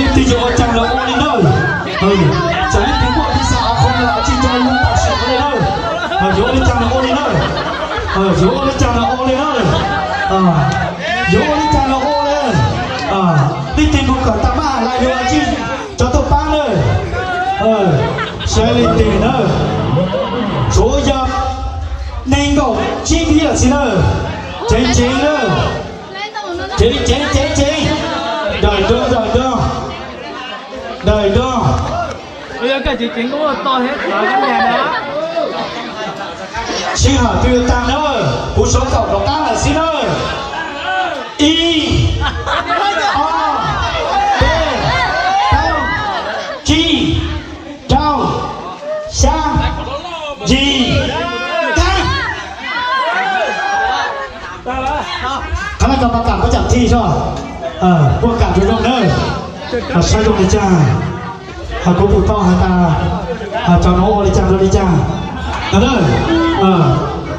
Leej twg yuav ua caag los ua li na. Txawm leej twg muaj pis xas av qhoo los tsis tso lub tam sim no li na. Yuav ua li caag los ua li na. Yuav ua li caag los ua li na. Yuav ua li caag los ua li. Leej twg mus kom tag mab has lais yuav tsis tso tuaj pab na. Saib leej twg na. Tsuav yog neeg nkaum tsib npib lawm xwb na. Ceev ceev na. Ceev ceev ceev ceev. Daws nroo daws nroo. Daws nroo. Sij hawm twb yuav tag na, kuv suav kaum rov qab lawm xwb na. Ib, ob, peb, plaub, tsib, rau, xya, yim, kaum. Qhov no kom pab kam pab cam thij soj, puaj kam zoo zoo na. Saib zoo li cas, kuv pum tau has tas cov nuav ua li cas rau li cas.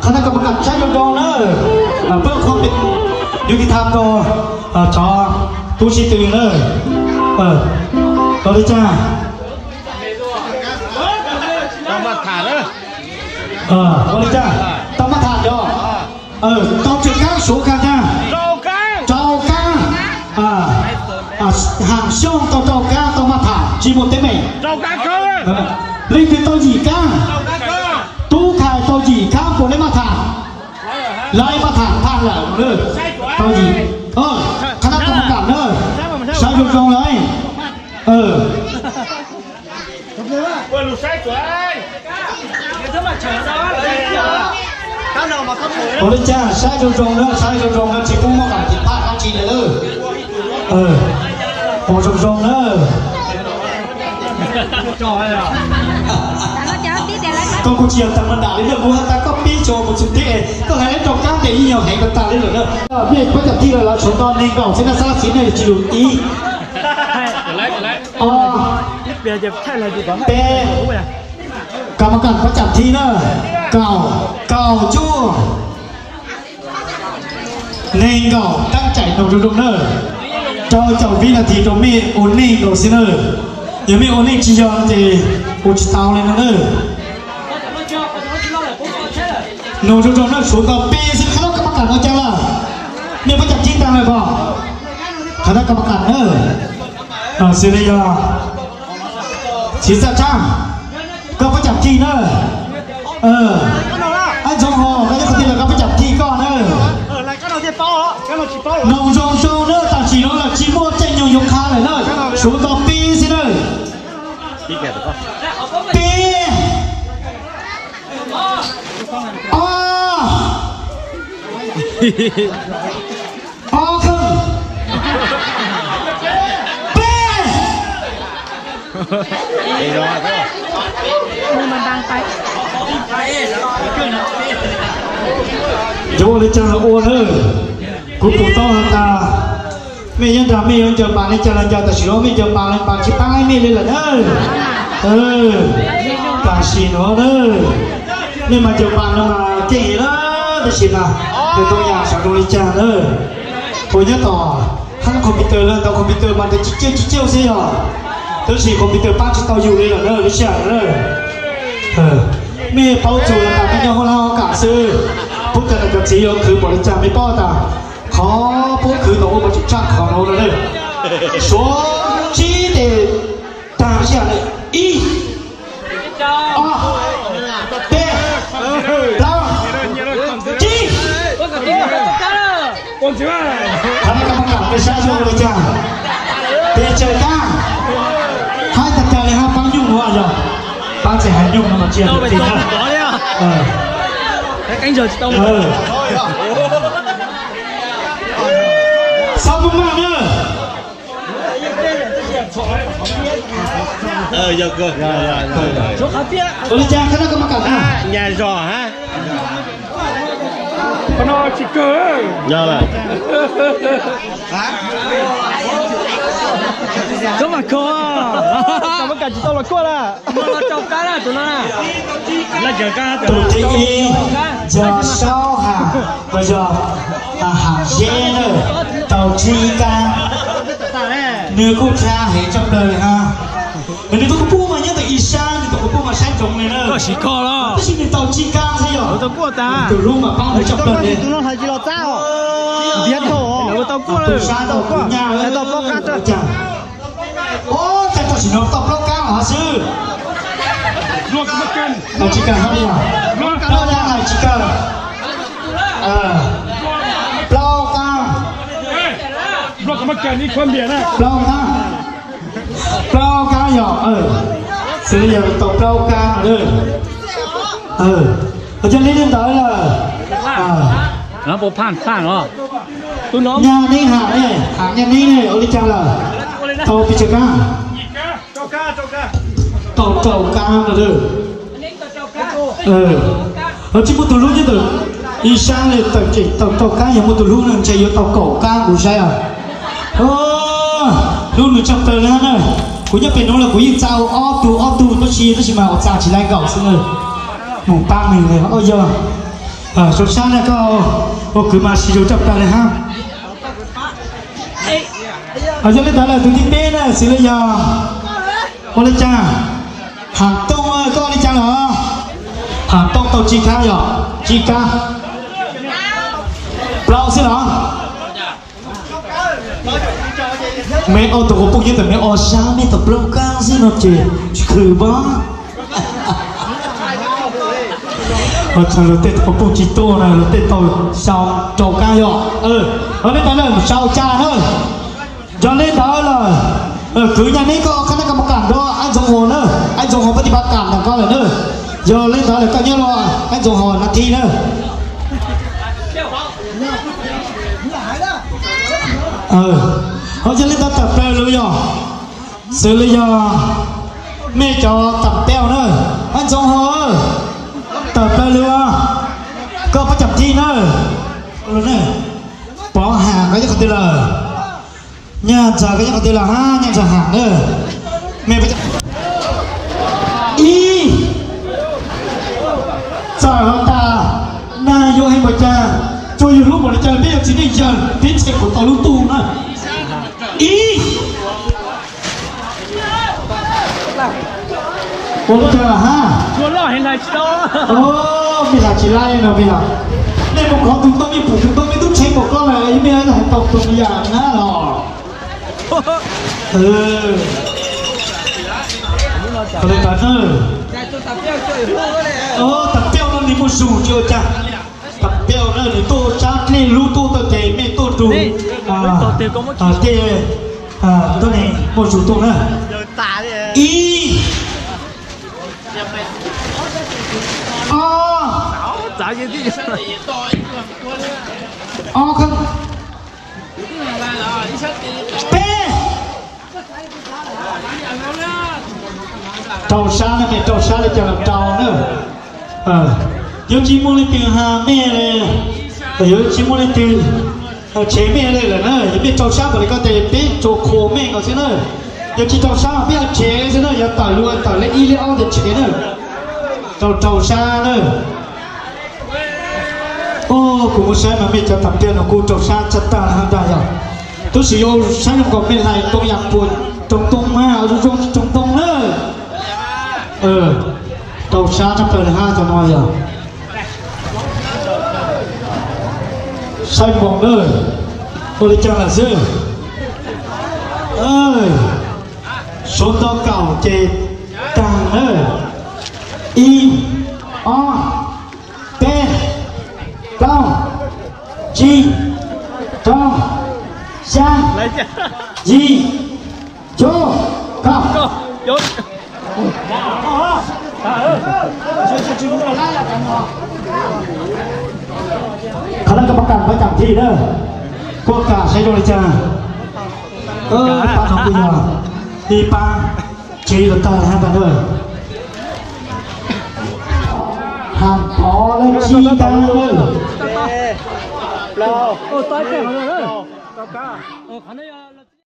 Qhov no kom pab kam saib zoo zoo na, pab qhuab yuav kis tham rau cov tub sib tw na. Rau li cas. Ua li cas, tau maj tham cov, tau tsawg kab suav kag na, rau kab, Ham Xyooj tau rau kab tau maj tham tsis muaj teeb meem. Leej twg tau yim kab, Tub Thais tau yim kab puas le maj tham, lawv maj tham tag lawm. Tau yim, qhov no tau kam na, saib zoo zoo lawm. Ua li cas saib zoo zoo na, saib zoo zoo na, tsis pub muaj qam tim phaj dab tsi lawm. Ua zoo zoo na. Koj kuj tsis yog tag ma dam li na, kuv has tas koj pib tso mus txug teb, koj hais rau kab tes ib nyuag heev ko tag li lawm na. Mej pab cam thij lawm los suav nto neeg nkaum xwb na, sab xis nej tsis lug ib, ob, peb, kam ma kam pab cam thij na, kaum, kaum cuaj. Neeg nkaum tab caim noog zoo zoo na, rau caum vib nas this rau mej ua neej nkaus xwb na. Yog mej ua neej tsis yog ces ua tsis tau li no na. Noog zoo zoo na, suav nkaus peb xwb, qhov no koj pab kam no cas lawm? Mej pab cam thij tag lawm pom? Qhov no koj pab kam na. Xws li yog Txiv Xaj Tshab, koj pab cam thij na. Ab Ntxoov Hos, koj nyob qhov twg los koj pab cam thij koj na. Noog zoo zoo na, tam sim no los tsis muaj caij nyoog yuav qha lawm na. Suav nto peb xwb na. Peb, ob, ob kheej, peb. Yuav ua li cas los ua na. Kuv pum tau has tas mej nyob nrag mej yuav ncaws pas li cas los ncaws, tam sim no mej ncaws pas los pas tsis paab mej li lawm na. Tam sim no na, mej mas ncaws pas no mas keej heev na, tab sis mas nws tau yam saum zoo li cas na. Kuv nyob tom hab computer, lawv ntawd computer mas nws tsis ciaj tsis ciaj xwb yog, tab sis computer pab tsis tau yus li lawm na, lub sij hawm na. Mej paub txug tas mej nyob hauv lab hauv kam xwb, puab tas cov txiv yuav khwv npaum li cas mej paub tas, qhov puab khwv tau ua mas tseem tshaj qhov no na. Suav tsib tes tag sij hawm na, ib, ob, peb, plaub, tsib. Qhov no koj pab kam peb saib zoo li cas, peb tsawg kab, hab tag kag li hab paab nyuj nuav yog, paab tsis hais nyuj no mas tsis yog tus txiv na. Xob maj maj na. Ua li cas koj noj koj mas kam na. Nyas zog hab. Qhov no tsis kawg. Koj mas kho. Koj mas kam tsis tau los kuaj na. Tus no na. Tus thib ib yog Saub Has, los yog Ham Zeb na, tau tsib kab. Nws kuj tshab heev tshaj plaws li ha. Nws tus kua puj mas nyob ntawm ib sab, nws tus kua puj mas saib ntsoov li na. Koj sim kho los. Tab sis nws tau tsib kab xwb yog. Tus hlub mas pab nws tshaj plaws li. Tus sab tau kuv nyaj. Ua cas tau sim no tau plaub kab los xwb. Tsis kawg hab li os. Plaub kab los tsis kawg. Plaub kab. Plaub kab. Plaub kab yog, xws li yog tau plaub kab no. Yog li ntawd lawm. Nyaj neb ham ne, ham nyaj neb ne, ua li cas lawm? Tau pes tsawg kab? Tau rau kab no. Tsis muaj tus hlub nyob ntawm ib sab li, tawm tsem tau rau kab, yog muaj tus hlub no ntshe yuav tau kaum kab kuv saib os. Hlub nws tshaj plaws li na. Kuv nyob pem nuav los kuv yeej txav ua ob tug ob tug tab sis, tab sis mas ua txav tsis laib nkaus xwb na. Mus pab nws li os yog. Rau sab na koj, ua kwv mas sib zug tshaj plaws li hab. Yog li ntawd lawm tus thib peb na xws li yog ua li cas? Ham Tooj, koj ua li cas los? Ham Tooj tau tsib kab yog? Tsib kab. Plaub xwb los? Mej ob tug quas puj nyob ntawm mej ob sab, mej tau plaub kab xwb no ces tsis khwm pab. Luag tej quas puj tsis tuaj na, luag tej tau xya rau kab yog. Yog li ntawd lawm, xya ca na. Yog li ntawd lawm, kwv nyaj neb koj qhab nab kas mos kas nrog Aib Ntxoov Huas na, Aib Ntxoov Huas puab tis pab kam ntawm koj lawm na. Yog li ntawd lawm koj nyob rau Aib Ntxoov Huas na thi na. Ho yog li ntawd tawm plaws lawm yog, xws li yog mej cov tam peb na, Aib Ntxoov Huas, tawm plaws lawm, koj puab cam thi na. Pov Ham koj nyob qhov twg lawm? Nyaj Ntxawg koj nyob qhov twg lawm hab? Nyaj Ntxawg Ham na. Mej ib, txawm has tas nag yuav heev npaum cas, tsuas yug hlub npaum li cas peb yuav txiv neej yawg, peb tsheej kuas tau lub ntuj na. Ib, ua lub twg lawm hab? Mej hlais tsis laib no mej, mej mus khov tus ntoo, mej pum tus ntoo, mej tub tsheej npaum koj lawm, mej hais tau tus yam na los. Qhov li ntawd na. Tas piaj no nws muaj zug tsis ua cas. Tas piaj na nws tuaj sab dlej lub tuaj tau ces mej tuaj rau tej, tuab neeg muaj zug tuaj na. Ib, ob, ob, peb. Rau sab na, mej rau sab li cas los rau na. Yuav tsis muaj leej twg has mej li, yuav tsis muaj leej twg tshev mej li lawm na. Yog mej rau sab npaum li ko ces peb tsuas qhuas mej nkaus xwb na. Yog tsis rau sab mas peb yuav tshev xwb na, yog tawm lug tawm lej ib lej ob ces tshev na. Rau rau sab na. Kuv mus saib mas mej cov tas piaj no kuj rau sab tshaj tag hab ntag yog. Tab sis yuav saib zoo nkaus mej hlais ntoo yam puas rau ntoo mas zoo zoo rau ntoo na. Rau sab tshaj plaws li hab cov no yog. Saib npaum na, ua li cas lawm xwb. Suav nto kaum ces tag na. Ib, ob, peb, plaub, tsib, rau, xya, yim, cuaj, kaum. Qhov no koj puas kam pab cam thi na, puas kam saib zoo li cas. Pab no kuj yog ib pab tsev los tag hab tas na. Has Phov lawv tsib kab na.